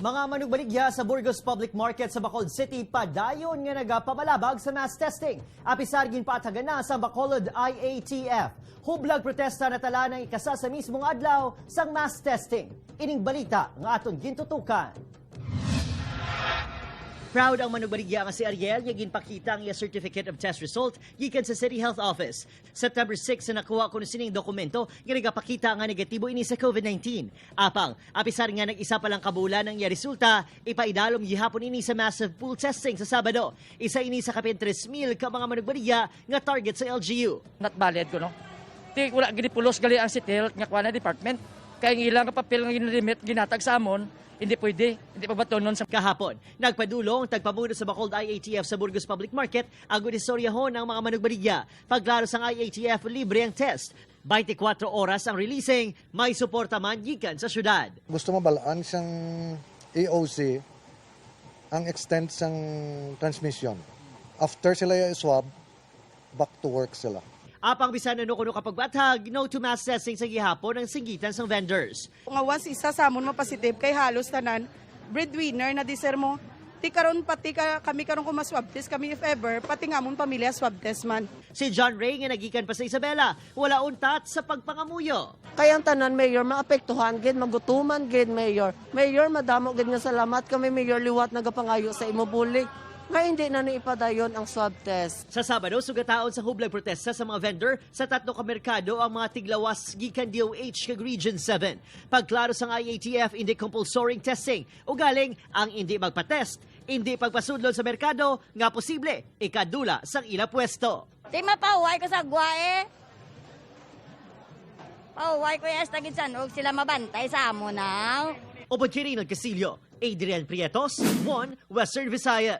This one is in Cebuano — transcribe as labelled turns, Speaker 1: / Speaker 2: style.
Speaker 1: Mga manugbaligya sa Burgos Public Market sa Bacolod City padayon nga nagapamalabag sa mass testing. Apisar ginpaatagan na sa Bacolod IATF. Hublag protesta natala ng ikasa sa mismong adlaw sang mass testing. Ining balita nga aton gintutukan. Proud ang manugbaligya nga si Ariel nga ginpakita ang iya certificate of test result gikan sa City Health Office. September 6 na nakuha kuno sining dokumento nga nagapakita nga negatibo ini sa COVID-19. Apang, apisar nga nag-isa pa lang kabulan ang iya resulta, ipaidalom gihapon ini sa massive pool testing sa Sabado. Isa ini sa kapin 3,000 ka mga manugbaligya nga target sa LGU.
Speaker 2: Not valid ko, no? Ti wala gini pulos gali ang City Health nga kuha na department. Kay ang ilang nga papel nga ginalimit ginatag sa amon, hindi pwede, hindi pa batonon sa
Speaker 1: Kahapon, nagpadulong tagpamuno sa Bacolod IATF sa Burgos Public Market ang istoryahon ng mga manugbaligya. Pagklaro sang IATF, libre ang test. 24 oras ang releasing, may suporta man gikan sa syudad.
Speaker 3: Gusto mabalaan siyang EOC ang extent sang transmission. After sila i-swab, back to work sila.
Speaker 1: Apang bisan ano kuno kapag bathag, no to mass testing sa gihapon ang singgitan sang vendors.
Speaker 4: Nga once isa sa amon mapositive kay halos tanan breadwinner na di sir mo. Ti karon pati ka, kami karon kung ma-swab test kami, if ever, pati nga amon pamilya swab test man.
Speaker 1: Si John Ray nga nagikan pa sa Isabela, wala untat sa pagpangamuyo.
Speaker 5: Kaya ang tanan, Mayor, maapektuhan gid, magutuman gid, Mayor. Mayor, madamo gid nga salamat kami, Mayor, liwat nagapangayo sa imo bulig nga hindi na naipadayon ang swab test.
Speaker 1: Sa Sabado, sugataon sa hublag protesta sa mga vendor sa tatlo ka merkado ang mga tiglawas gikan DOH kag Region 7. Pagklaro sa IATF, hindi compulsory testing. Ugaling ang hindi magpa-test, hindi pagpasudlon sa merkado nga posible ikadula sang ila pwesto.
Speaker 6: Di mapahuway ko sa gwa eh. Pahuway ko yung tagid og sila mabantay sa amo na.
Speaker 1: Upod kay Reynald Casillo, Adrian Prietos, 1 Western Visayas.